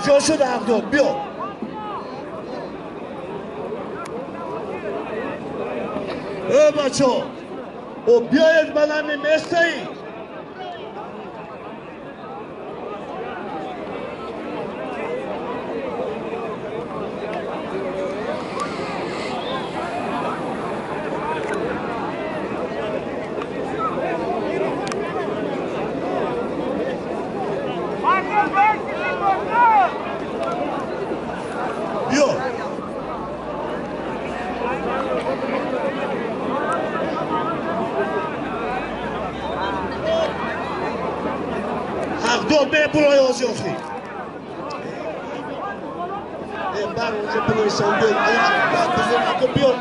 Ҷо шуд ҳақдод, биё. Э бачо, о биёед ба нами местаи. Биё. Ҳақдод мебурои ози охи. Бар онҷо бинависам, биё. Алиҷон, биё.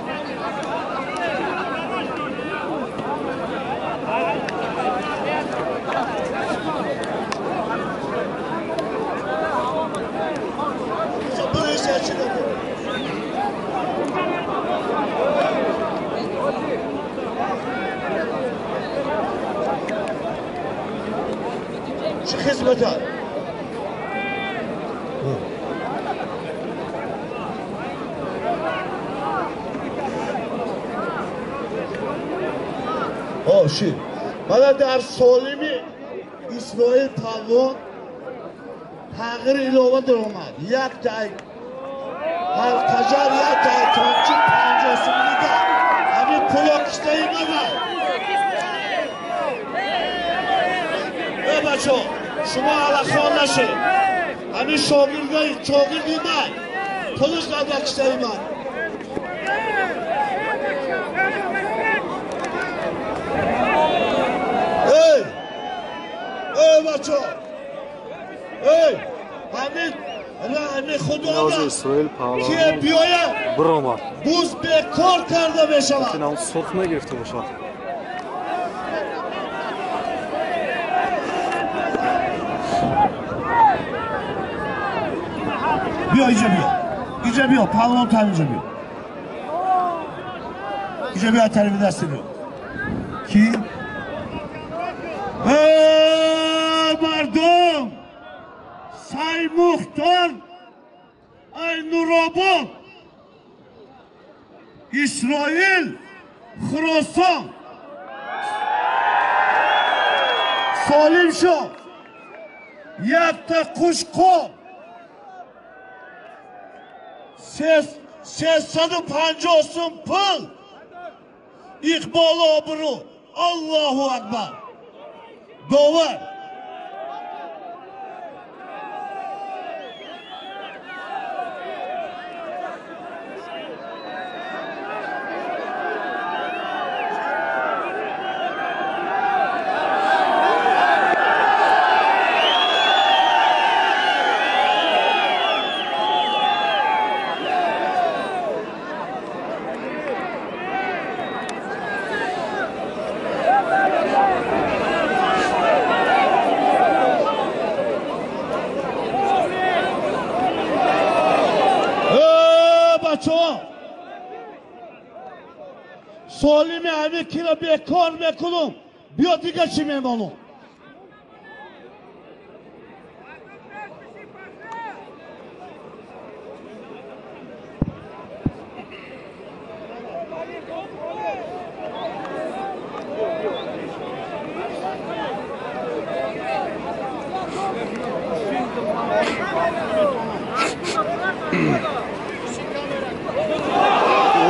Чӣ хизмата? О, ши. Мана дар солими Исроил палвон тағйир илова даромад. Як тай ҳалқаҷар, як тай тончи 50 сомонида. Ҳамин пуло киштаи мана. Э бачо, шумо алахон нашед. Ҳамин шогирдаи шогирди ман. Пулиш дар киштаи ман. Эй! Эй бачо! Эй! Ҳамин раҳми Худо Нози Исроил ки паҳлавон биёяд, биромад. Буз бекор карда мешавад. Лекин он сурх нагирифта бошад. Биё иҷа биё. Иҷа биё, паҳлавон там иҷа биё. Иҷа биё, тарафи дасти биё. Ки? Э, мардум! Сай Мухтор ай Нуробод Исроил Хуросон солим шуд. Якта қушқор 350 сум пул, иқболу обрӯ. Аллоҳу акбар. Довар. Э, бачаҳо, солими ҳамин киро бекор мекунум. Биё, дига чӣ мемонум?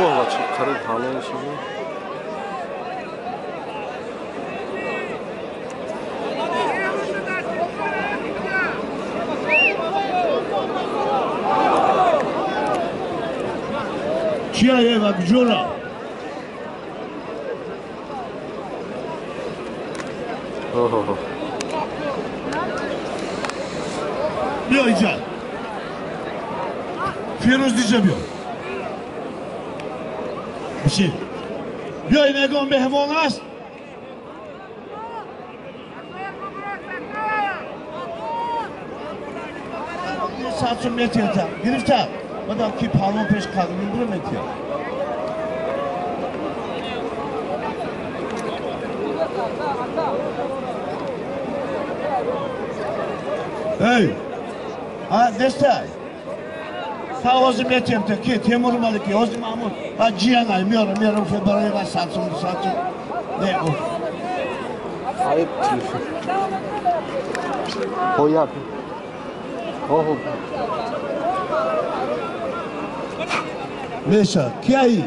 О, бача, қариб ҳалол шуда. Чия ева куҷора? Оҳо. Биё иҷа. Фирӯз, иҷа биё. Бишин. Биё, ин ягон меҳмон аст? Садсум метиҳта. Гирифта. Бадам ки паҳлавон пеш қадмин бура метиҳад. Эй, а нестай. Та ҳозир метиҳем та ки Темур Малики, ҳозир Маҳмуд, а ҷиянай меорам, хе барои ва 100 сом, 200 сом. Не, Айб телефон. Хоя. Хо. Меша, кияи?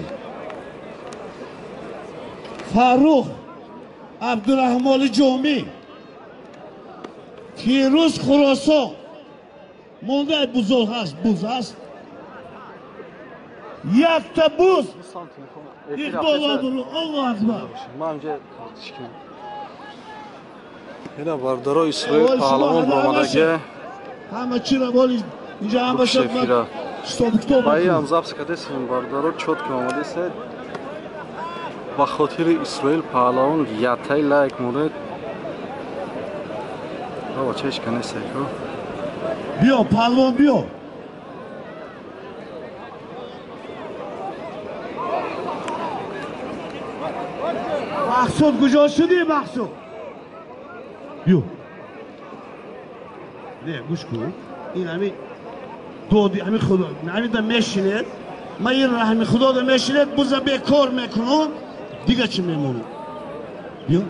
Фаррух Абдураҳмони Ҷомӣ. Фирӯз Хуросон. Монда бузург ҳаст, буз ҳаст. Якта буз. Иқбол обрӯ, Аллоҳ акбар. Ман ҷа ина бардаро Исроил паҳлавон баромадаге. Ҳама чира воли инҷа ҳама шад стоп китоб. Баи ҳам запись кардесем бардаро чётко омадесе. Ба хотири Исроил паҳлавон ятай лайк монед. Баба чеш канесе ко. Биё паҳлавон биё. Мақсуд куҷо шудӣ Мақсуд? Биё. Не, гӯш кун. Ин ҳамин доди ҳамин худо, ҳамин да мешинед. Ман ин раҳми худо да мешинед, буза бекор мекунам, дига чӣ мемонам? Биё.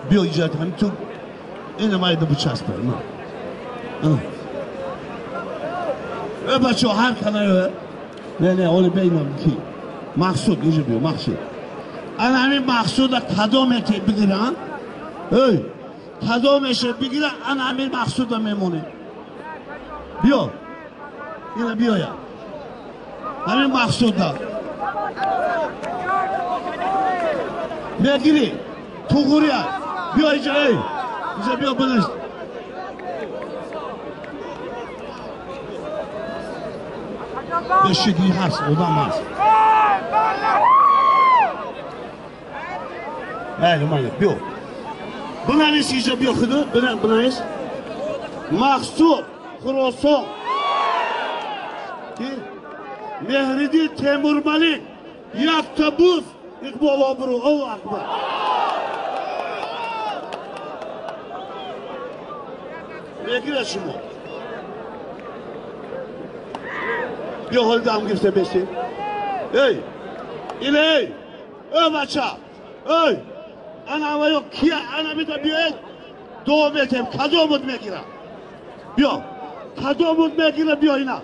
Биё иҷа ҳамин ту ина майда бичаспа. На. Э бачо ҳар канае. Не, не, оли бейнам ки. Мақсуд инҷа биё, Мақсуд. Ана ҳамин Мақсуда кадоме ки бигиранд, эй, кадомеше бигиранд, ана ҳамин Мақсуда мемонем. Биё. Ина биёя. Ҳамин Мақсуда. Мегирӣ. Туғурия. Биё инҷа, эй. Инҷа биё биниш. Бешиди ҳаст, одам ҳаст. Майли, майли, биё. Бинавис инҷа биё худу, бинавис. Мақсуд Хуросон. Меҳриддин Темурмалик. Якта буз Иқбол обрӯ, Аллоҳ акбар. Мегирад шумо. Биё ҳоли дам гирифта беси. Эй, ила эй, эй бача, эй, ана аввало кия, ана бида биёед, дуо метем, кадомут мегира. Биё, кадомут мегира, биё ина.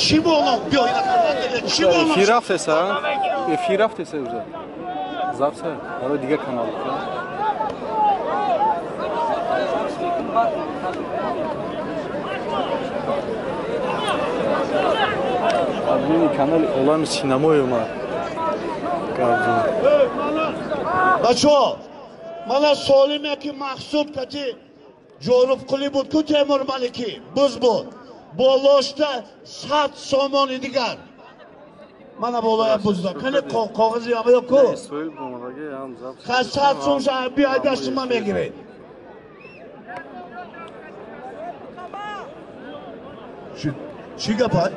Чӣ болам? Биё ина чӣ болам? Эфир рафтеса? Эфир рафтеса уже. Запись барои дигар канал. Админи канали Олами синамои омад. Гардон. Бачо, мана солиме ки Мақсуд кати Ҷорубқулӣ буд ку Темур Маликӣ, буз буд. Болошта 100 сомони дигар. Мана болоя бузда. Кани коғази ҳамаё ку? Ха 100 сом ша биёй дасти ман мегиред. Чӣ гапай?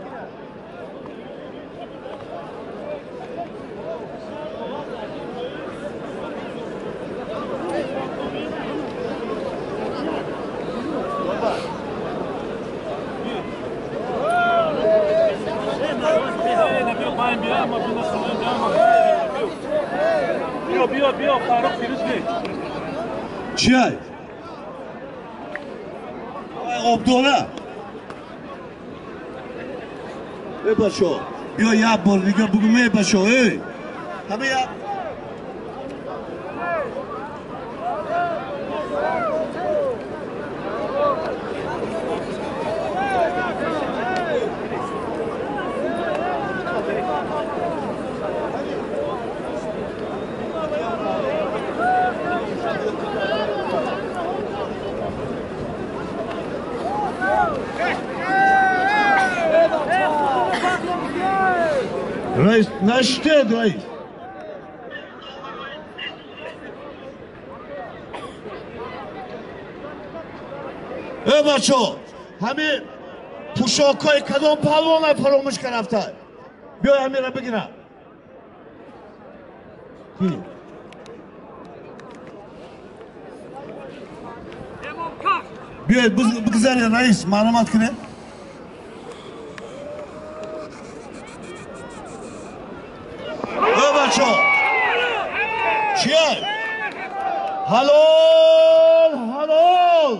Чиай? Абдулла. Эй бачо, биё як бор дига бугум эй бачо, эй. Ҳама як Раис, наштед, раис. Э бачо, ҳами пӯшокҳои кадом палвона фаромӯш карафта? Биёй ҳамира бигира. Ки? Биёед бигзаред раис, маълумот кунед. Э бачо, чия? Ҳалол, ҳалол.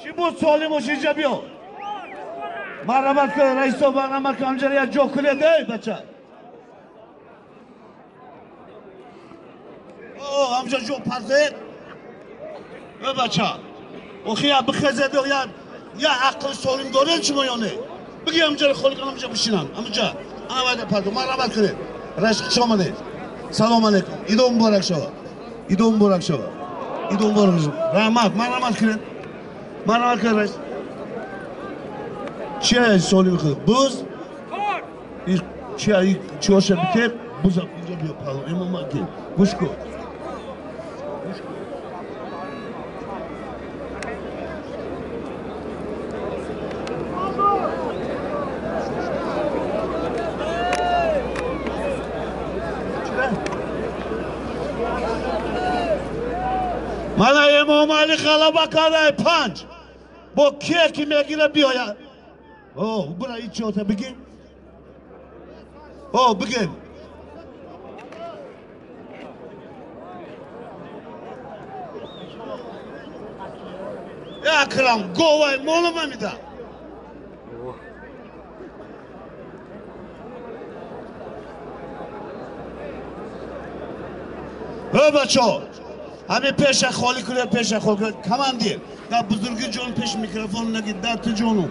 Чӣ буд солимош инҷа биё. Марҳамат кунед раисо, марҳамат кунед, ҳамҷара як ҷо кунед, эй бача. О, ҳамҷа ҷо пазед. Эй бача. Охи я бихезед, я ақли солим доред шумо ё не? Биги ҳамҷара холӣ кун, ҳамҷа бишинам. Ҳамҷа. Ана пардо, марҳамат кунед. Раис хуш омадед. Салом алейкум. Идо муборак шавад. Идо муборак шавад. Идо муборак шавад. Раҳмат, марҳамат кунед. Марҳамат кунед раис. Чия солим худ? Буз? Чия чиоша битед? Буз инҷа биё пало. Имом ки. Гӯш кун. Мана Эмомалӣ ғалаба кардай панҷ. Бо кие ки мегира биёяд. О, бура ичота бигир. О, бигир. Акрам, говай молума мида. Э бачо, ҳамин пеша холӣ кунед, пеша холӣ кунед. Командир, дар бузурги ҷон пеш микрофон нагид, дар ту ҷону.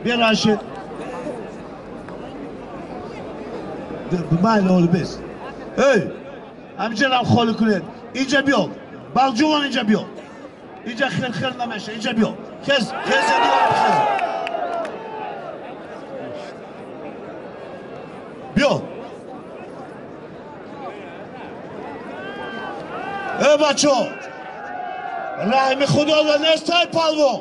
Бирашед. Майли оли бес. Эй, ҳаминҷарам холӣ кунед. Инҷа биё. Балҷувон инҷа биё. Инҷа хел-хел намеша, инҷа биё. Хез, хез, хез. Биё. Э бачо, раҳми худода нестай палвон.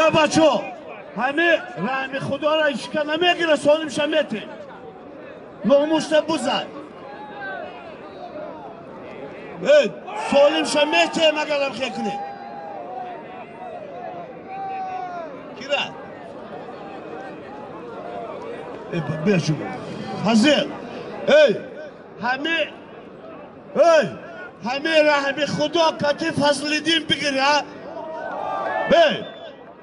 Э бачо, ҳами раҳми худоро ишка намегира, солимша метем. Номуста бузад. Эй, солимша метем агарам хе кунед. Кира? Эй, бия шумо. Ҳазир. Эй, ҳами эй, ҳами раҳми худо кати Фазлиддин бигира. Бей,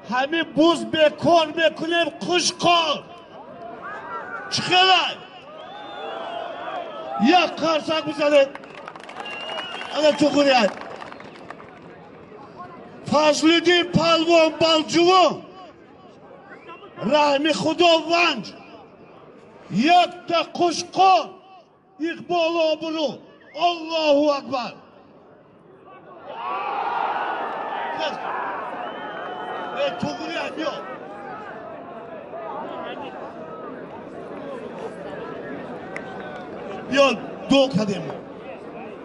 ҳами буз бекор мекунем қушқор. Чӣ хелай? Як қарсак бизанед. Ана туғрият. Фазлиддин палвон Балҷувон. Раҳми худо ванҷ. Якта қушқор. Иқболу обрӯ. Аллоҳу акбар. Эй, туғрият биё. Биё дуо кардем,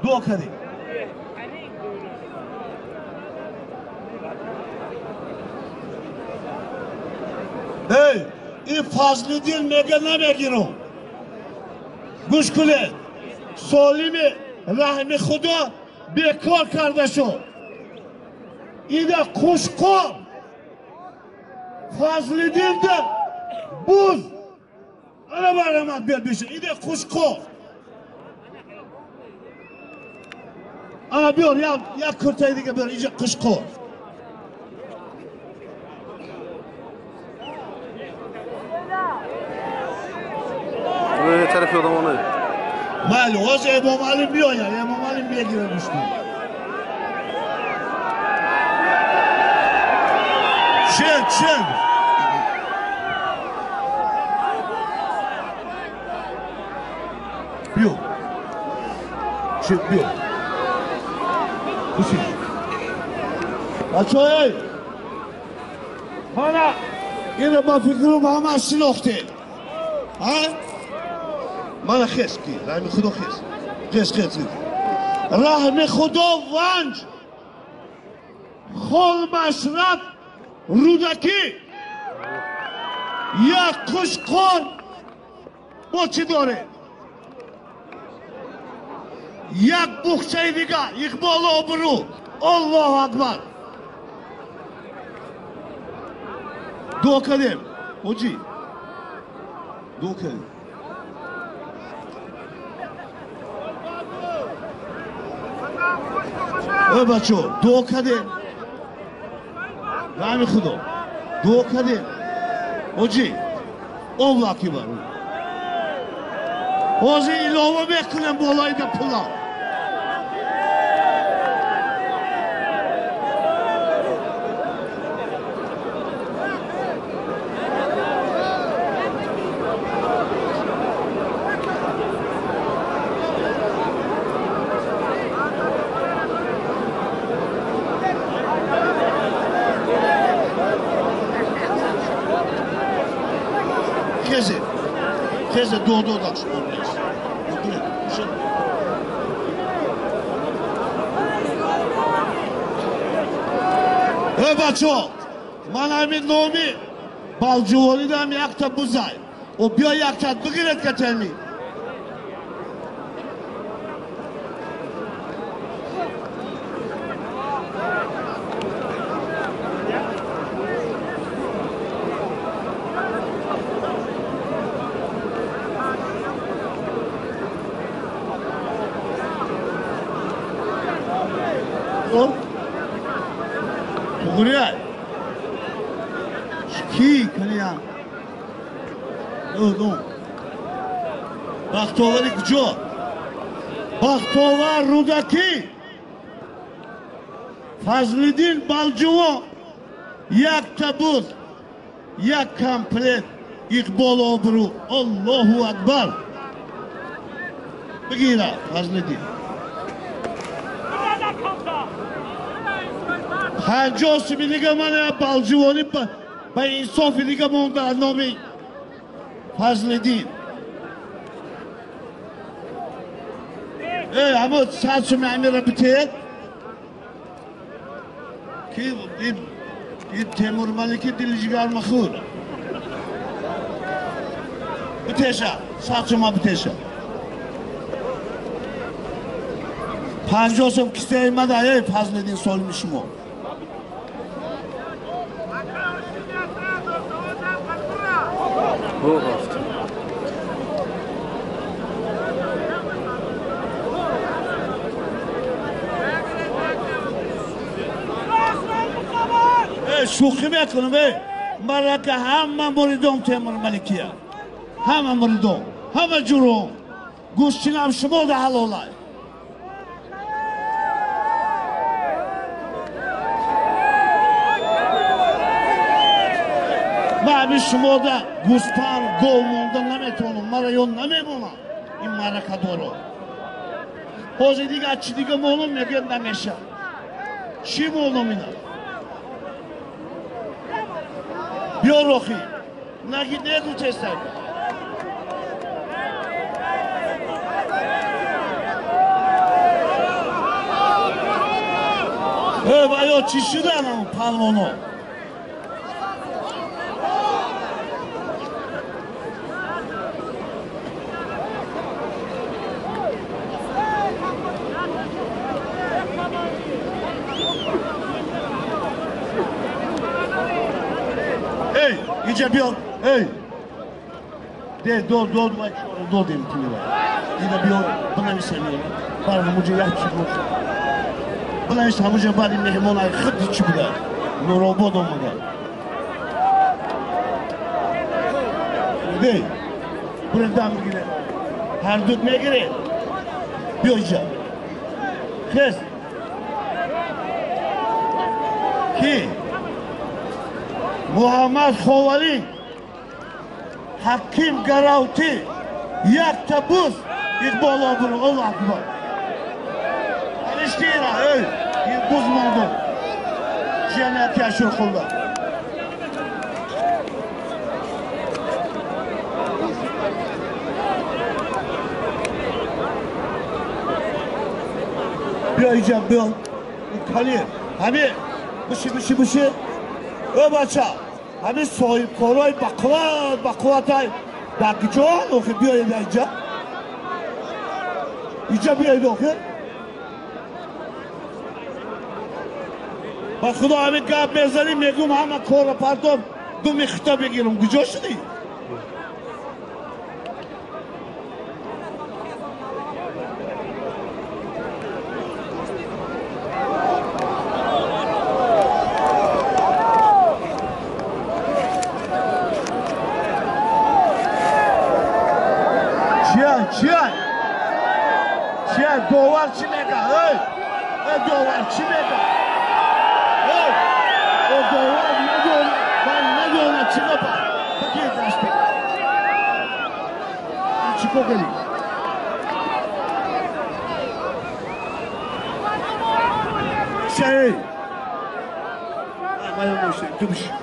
дуо кардем. Эй, ин Фазлиддин мега намегирам. Гӯш кунед, солими раҳми худо бекор карда шуд. Ина қушқор. Фазлиддинда буз. Ана марҳамат биёд биша. Ина қушқор. Ана биёр, як куртаи дига биёр, инҷа қушқор. Тарафи одамоне. Майли, ҳозир Эмомалӣ меояд, Эмомалӣ мегирад гӯшти. Шен, шен. Чи биё. Бишин. Бачаҳо, эй! Мана инро ба фикрум ҳама шинохтед. Ҳа? Мана хес ки, раҳми Худо хес. Хес, хес, хес. Раҳми Худо Ванҷ. Хол Машраб Рӯдакӣ. Як қушқор бо чӣ доред? Як бухчаи дигар Иқболу обрӯ. Аллоҳу акбар. Дуо кардем. Ҳоҷӣ. Дуо кардем. Эй бачо, дуо кардем. Раҳми Худо. Дуо кардем. Ҳоҷӣ, Аллоҳу акбар. Ҳозир илова мекунем болои да пула. Хезе, хезе, ду ду даш. Эй бачо, ман ҳамин номи Балҷувонидам якта бузай. О биё якта бигиред катеми. Тугуряй. Ки кания? Ну. Бахтовари куҷо? Бахтовар Рӯдакӣ. Фазлиддин Балҷуво. Якта буз, як комплект Иқбол обрӯ. Аллоҳу акбар. Бигира Фазлиддин. 50 суми дига ман Балҷувонӣ ба инсофи дига монда номи Фазлиддин. Эй, ҳамо 100 суми амира битед. Ки ин Темурмалики дили ҷигарма хӯр. Битеша, 100 сума битеша. 50 сум кисаи мада, эй Фазлиддин солими шумо. Рафт. Шӯхӣ мекунам, эй марака ҳама муридом Темурмаликия. Ҳама муридом, ҳама ҷуром. Гӯштинам шумо да ҳалолай. Ман ҳамин шумода гӯспанд гов монда наметавонам, мара ёд намемонам ин маракадоро. Ҳозир дига чӣ дига монам мегӯяд намеша. Чӣ монам ина? Биё рохӣ. Наги негу тестай. Э, ваё чӣ шудан ам палвоно? Эй, инҷа биё, эй. Де, до, до, додем тимира. Ида биё, бинависем ёра. Бар ҳамуҷа як чӣ боша. Бинавис ҳамуҷа баъди меҳмон ай худди чӣ буда. Нуробод омада. Де, буред дам бигире. Ҳардуд мегире. Биё инҷа. Хес. Ки? Муҳаммад Ховалӣ, Ҳаким Гаравтӣ, якта буз, Иқбол обрӯ. Аллоҳу акбар. Киштира, эй, буз мондум. Ҷамъияти Ашурхулла. Биё иҷа, биё. Кали, ҳами биши, биши, биши. Ө бача, ҳами соҳибкорои бақувват, бақувватай дар куҷо? Охи биёед иҷа. Иҷа биёед охи. Ба худо ҳамин гап мезанем, мегӯм ҳама корро партом, думи хита бигирам. Куҷо шудӣ? Чия, чия? Чия, довар чӣ мега? Эй! Эй, довар чӣ мега? Эй! О, довар надона, ман надона чӣ гапа? Бигир даст бигир. Чӣ кор кардӣ? Чия, эй! Ай, ман мошин, ту биши.